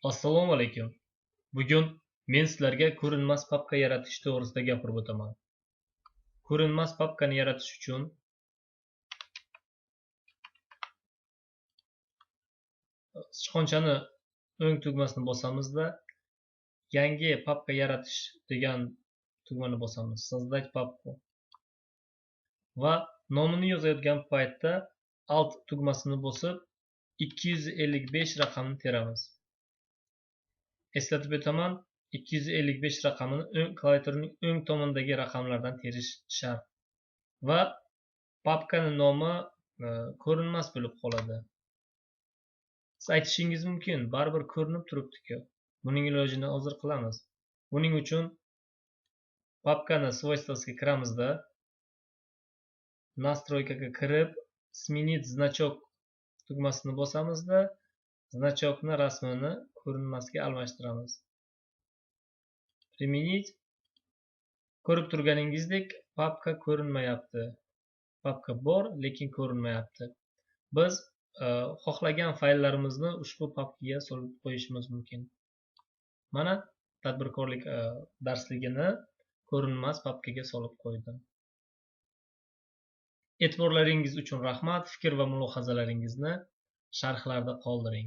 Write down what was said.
Assalomu alaykum. Bugun men sizlarga ko'rinmas papka yaratish to'g'risida gapirib o'taman. Ko'rinmas papkani yaratish uchun sichqonchani o'ng tugmasini bosamizda yangi papka yaratish degan tugmani bosamiz. Создать папку. Va nomini yozayotgan paytda Alt tugmasini bosib 255 raqamini teramiz. Eslatib o'taman, 255 raqamini klaviaturaning o'ng tomonidagi raqamlardan terish shart. Va papkaning nomi ko'rinmas bo'lib qoladi. Siz aytishingiz mumkin, baribir ko'rinib turibdi-ku. Buning ilojini hozir qilamiz. Buning uchun papkani svoyствosiga kiramizda, настройкаga kirib, сменить значок tugmasini bosamizda, значокni rasmini ko'rinmasga almashtiramiz. Применить. Ko'rib turganingizdek, papka ko'rinmayapti. Papka bor, lekin ko'rinmayapti. Biz xohlagan fayllarimizni ushbu papkaga solib qo'yishimiz mumkin. Mana tadbirkorlik darsligini ko'rinmas papkaga solib qo'ydim. E'tiborlaringiz uchun rahmat. Fikr va mulohazalaringizni sharhlarda qoldiring.